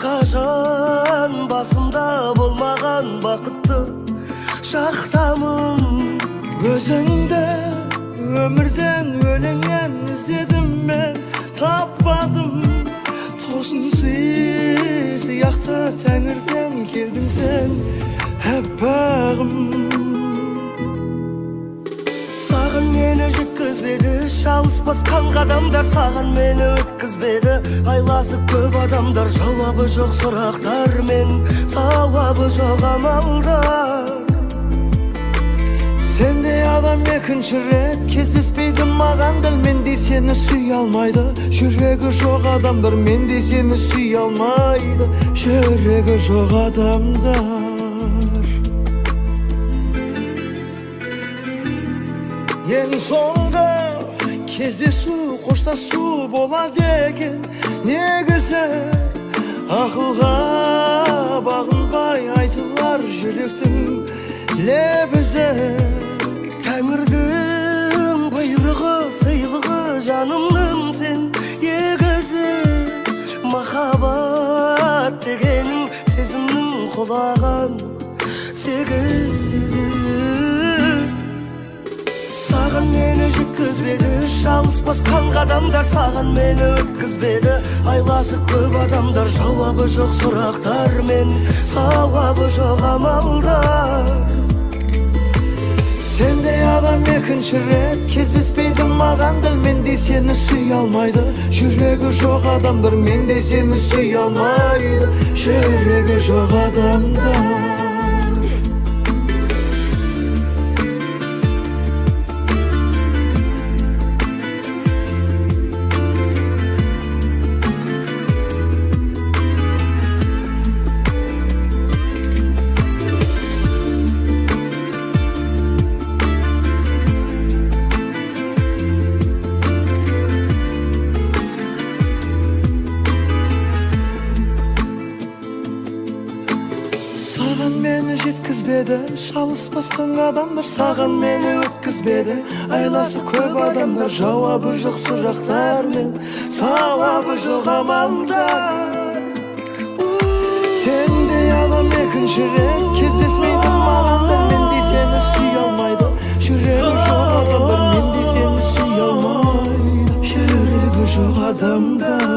Ешқашан басымда болмаған бақытты шақтамын. Өзіңді өмірден, өлеңнен іздедім мен, таппадым. Тосын сый сияқты тәңірден келдің сен, әппағым. Саған мені жеткізбеді, шалыс басқан қадамдар саған мені өткізбеді. Айласы көп адамдар, жауабы жоқ сұрақтармен, сауабы жоқ амалдар. Сендей адам екінші рет кездеспейді маған, дәл мендей сені сүйе алмайды. Жүрегі жоқ адамдар мендей сені сүйе алмайды. Жүрегі жоқ адамдар. Ең соңғы кездесу, қоштасу болады екен негізі. Ақылға бағынбай айтылар жүректің лебізі. Тәңірдің бұйрығы, сыйлығы, жанымның сен егізі. Махаббат дегенің сезімнің құлаған сегізі. Саған мені жеткізбеді, шалыс басқан қадамдар саған мені өткізбеді. Айласы көп адамдар, жауабы жоқ сұрақтармен, сауабы жоқ амалдар. Сендей адам екінші рет кездеспейді маған, дәл мендей сені сүйе алмайды. Жүрегі жоқ адамдар мендей сені сүйе алмайды. Жүрегі жоқ адамдар. Саған мені жеткізбеді, шалыс басқан адамдар саған мені өткізбеді. Айласы көп адамдар, жауабы жоқ сұрақтармен, сауабы жоқ амалдар. Сендей адам екінші рет кездеспейді маған, дәл мендей сені сүйе алмайды. Жүрегі жоқ адамдар мендей сені сүйе алмайды. Жүрегі жоқ адамдар.